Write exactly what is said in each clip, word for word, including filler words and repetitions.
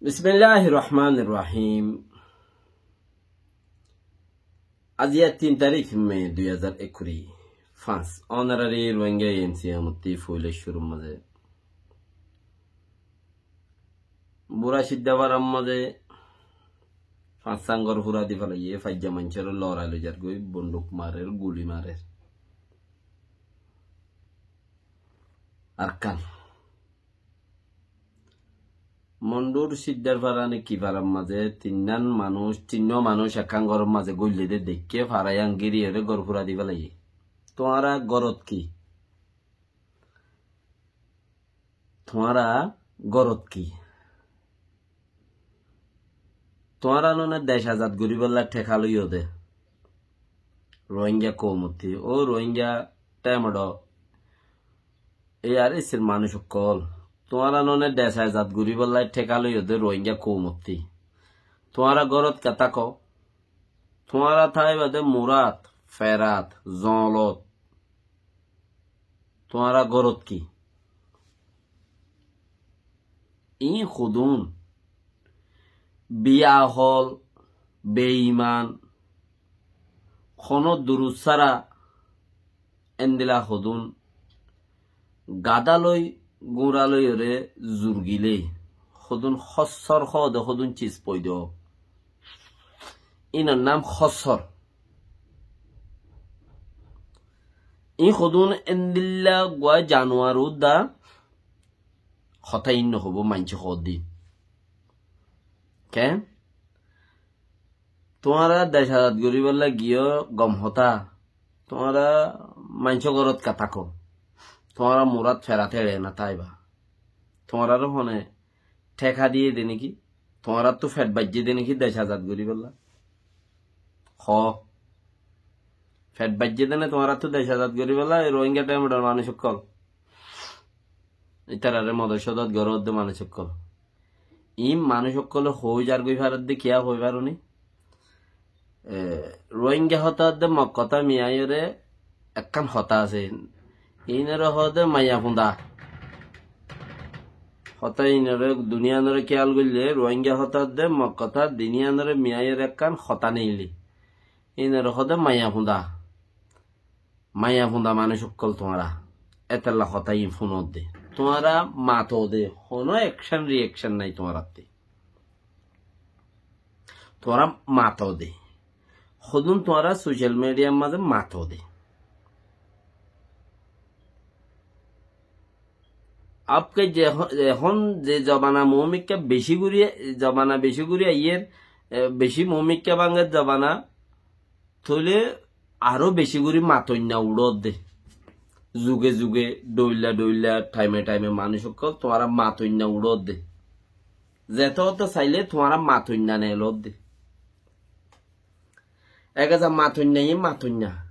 Bismilláhir Rohmánir Rohím. Aijja tin tarík me dui házar ekkuri fañs. Ónorari Rohingya M C M ottú foila cúrur mazé Bura Sidda farar mazé fañssán gór fúrai di félaiye, faijja maincóre lorai loi zargói, bonduk marer, guli marer. Arkán. Mondur Siddar fara né ki farar mazé tinnán manúic, tinnó manúic ekkán góror mazé góille dé deikké fara yián gíri yóre gór fúrai di félaiye. Tuáñra górot ki? Tuáñra górot ki? Tuáñra none dec azad goríbolla théka loiyó dé Rohingya koumottí. Ó Rohingya thémedho, ei ar esir manúic ókkol. Tuáñra none dec azad goríbolla théka loiyó dé Rohingya koumottí. Tuáñra górot ká táko? Tuáñra táiba dé murat, ferat, zolot. Tuáñra górot ki? Iín hodún biahol, beiman, honó durus sára endila hodún gadá loi, gúñra loiyóre zurgilé, hodún hóssor hoóde hodún cis foidó. Ínor nam hóssor. Iín hodún endilla guá januar uddá hotá iín nohóibo maincé hoódde. Keén? Tuáñra dec azad goríbolla giyó gom hotá. Tuáñra maincó górot ká táko. Tuáñra murat ferat eçe no táiba. Tuáñrare hone théka diyé dé néki? Tuáñrattú fet baijjé dé néki dec azad goríbolla? Hoó. Fet baijjé dé né tuáñrattú dec azad goríbolla, ei Rohingya thémedhor manúic ókkol? Ítarare modot codot goródde manúic ókkol. Iín manúic ókkole hoói zargói faredde, kiyá hoói faroní? E, Rohingya hotá dé Mog hotá miyaiyóre ekkán hotá asé. Iínore hoóde maiyafuñda. Hotá iínore duniyanore kiyál goille, Rohingya hotá dé Mog hotá duniyanore miyaiyóre ekkán hotá neilé. Iínore hoóde maiyafuñda. Maiyafuñda manúic ókkol tuáñra. Étella hotá iín fúnodde. Tuáñra matóde, honó action reaction nái tuáñrattí. Tuáñra matóde. Hodún tuáñra social mediar mazé matóde. Abke ze, ehón ze zobana moómikká bicí gorí, zobana bicí gorí aiyér, e, bicí moómikká báñger zobana, tóile aró bicí gorí matoinna uçódde. Zuge zuge, dhoilla dhoilla, thaime thaime manúic ókkol tuáñra matoinna uçódde. Zeto óto sailé tuáñra matoinna neelódde. Ek hajar matoinna, iín matoinna.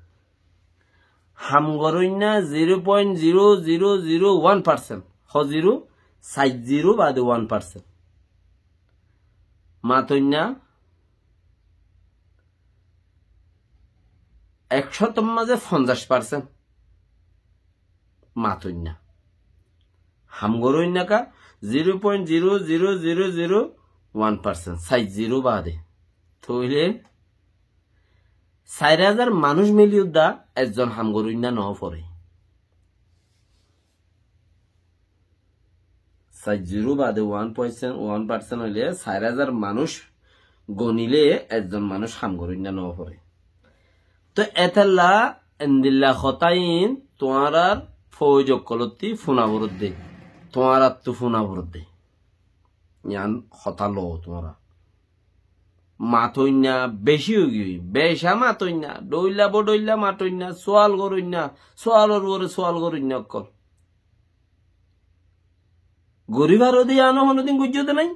Ham goróinna zero point zero zero zero one percent. Ho zero, sair zero baade one percent. Matoinna ekcótor mazé fonzaic percent. Matoinna. Ham goróinna ká zero point zero zero zero zero one percent, sair zero baade. Tóile sair hajar manúic mili uddá ezzon ham goróinna noforé. Sair zero baade one percent, one percent óile sair hajar manúic gonile ezzon manúic ham goróinna noforé. Tó étella endilla hotá iín tuáñrar fouj ókkolótti fúna foredde, tuáñrattú fúna foredde. Yián hotá loo tuáñra. Matoinna bicí óigiyoi, becá matoinna, dhoilla bodhoilla matoinna, sual goróinna, sualor uore sual goróinna ókkol. Gorí faróde yiáno honódin goijjó de nái.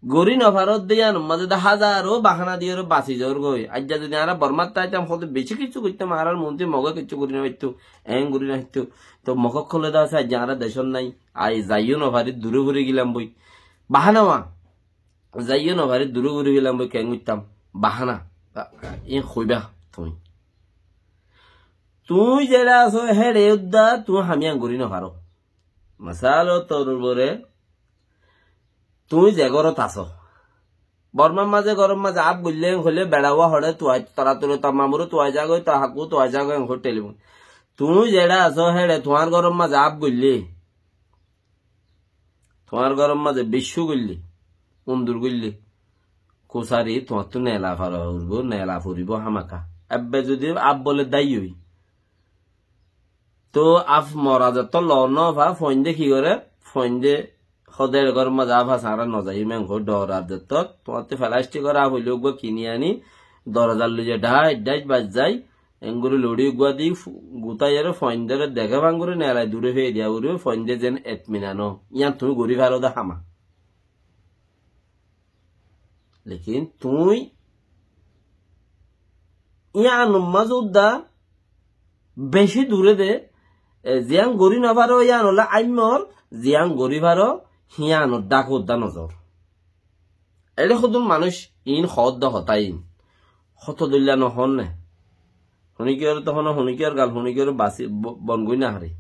Gorí nofaróde yiánor mazé de házaro bahana diyóre basi zoór goi. Aijja zodi añára Bormát táitam hoóde bicí kessú goittám, añárar montri Moge kessú gorí nofaitto, eén gorí nofaitto. Tó Mog ókkole de asé, aijja añára decót nái, ai zaiyó nofarí, duré fori gilám boi. Bahana wa. Zaiyó nofarí, duré fori gilám boi, keén goittám? Bahana. Iín hoibá tuñí. Tuñí zeçé asó, héçe uddá tuñí ham yián gorí nofaró. Masala, tor uore, Tuñí ze górot asó, Bormar mazé góror mazé af goillé en hoilé beça uwá hoçé tuai, tara turi ta mamuró tuai zagói, ta haku tuai zagói en hoilé telifon. Tuñí zeçé asó héçe tuáñr góror mazé af goillé, tuáñr góror mazé biccú goillé, undur goillé, kusari tuáñttú nela fara foribó, nela foribó hámaka. Ebbe zudi af bole dái ói, Tóu af mora zettó loo no fa, foinde ki goré? Foinde hóde, góror mazé af asé, añára no zaiyum, en hoói dhorar zettó. Tuáñttú felastik or af óile uggúa kini aní, dorozar loize dháic dháic bazzai, engori loçi uggúa di fu-, gutáiyore foindore deké bangori nelai dure feidiya foribo, foinde zen etminan ó. Yían tuñí gorí faro de háma. Lekin tuñí yíanor mazé udda beci dure de, e, ziyán gorí no faro yíanolla aimmor, ziyán gorí faro híanor dháke udda no zor. Eçé hodún manúic iín hoódde hotá iín. Hoto dóilla no hoónne. Hunikiyóre to hono, hunikiyór gal, hunikiyóre basi bo-, bon goi no háre.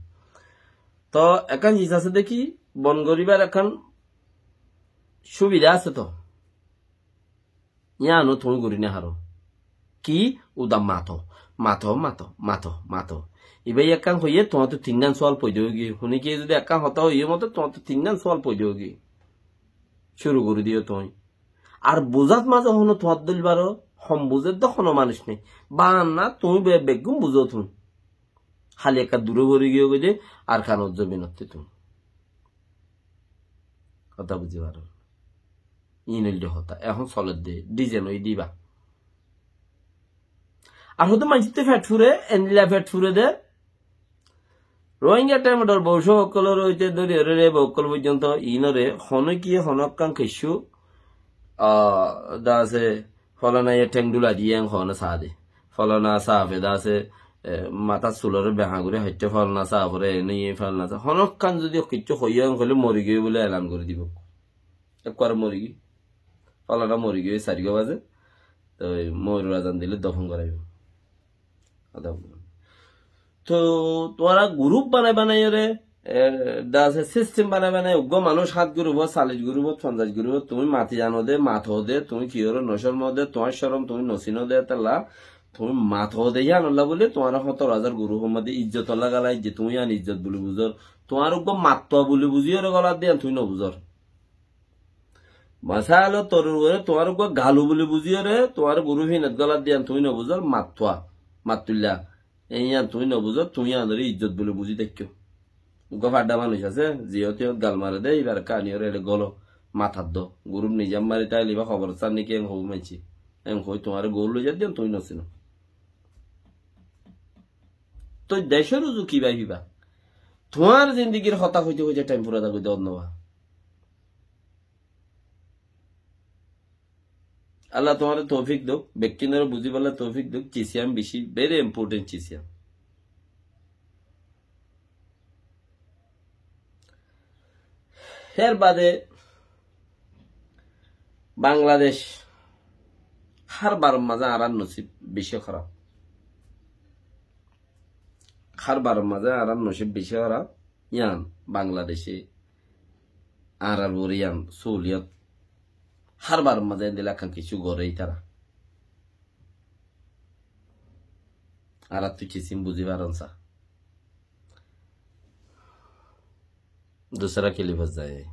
To ekkán ziz asé de ki, bon goríbar ekkán subida asé to. Yíano tuñí gorí no háro. Ki? Uda mato, mato, mato, mato, mato. Ibá ekkán hoiyé tuáñttú tinnán sual foida óigiyoi. Hunikiye zudi ekkán hotá hoiyé mote tuáñttú tinnán sual foida óigiyoi. Cúru gorí diyó tuñí. Ar buzát mazé hono tuáñr dóil baró hom buzér de hono manúic nái. Bana tuñí be-, beggún buzó tuñí. Háli ekka duré fori giyó goi de Arkanor zobinottú tuñí. Hotá buzí faró? Iín óilde hotá. Ehón soler de, dizen ói diba. Ar hoto maincóttu fet fure, endilla fet fure de. Rohingya Themedoor boucó ókkolor óite dóri ore re boukkol foijjonto iínore honokiye honokkán kessú, ah, da asé, folana ye theng dulai diye en hone saá de. Folana saafe da asé, e, matár sulore behañ gori haitte, folana saafore ene ye, folana saa-, honokkán zodi kessú hoiye en hoile mori giyói buli elan gori dibo. Ekkubare mori giyói. Folana mori giyói, sairgua baze. Toi moiror azan dile dofon goraibo. Adab. To tuáñra gurúp banai banai ore, e, da asé sistem banai banai, uggúa manúic hát gurúp, salic gurúp, fonzaic gurúp, tuñí mati zano de, mato de, tuñí kiyóre no cormo de, tuáñr corom tuñí no sino de, etella tuñí mato de, yíanolla buli tuáñre hótoro azar gurúfor mazé ijjotolla gala, ijje tuñí yían ijjot buli buzor. Tuáñre uggúa mattua buli buziyóre golat de yían tuñí no buzor. Masailor toror uore tuáñre uggúa galu buli buziyóre, tuáñre gurú finot golat de yían tuñí no buzor, mattua, mattuilla. Ei yían tuñí no buzor, tuñí yíanore ijjot buli buzi táikko. Uggúa fadda manúic asé, ziyót iyót gal mare de, ibare kaniyóre ele golo, matat do. Gurúp nizam mari táile ibá hoborot sar niki en hoó maincé. En hoi tuáñre goul loi zar de yían tuñí no sino. Toi decór uzu ki bái fiba? Tuáñr zindigir hotá hoite hoite thaim fura zagói de onno ba. Allah tuáñre toufik douk, bekkúnore buzibálla toufik douk, cis yían beci, very important cis yían. Hér bade Bangladec, hár baror mazé añárar nosib beci hóraf. Hár baror mazé añárar nosib beci hóraf. Yían Bangladece añárar uore yían sohuliyot hár baror mazé endilla ekkán kessú goré itará. Añárattú kisím buzí faron sá. Dusra kilifot zai.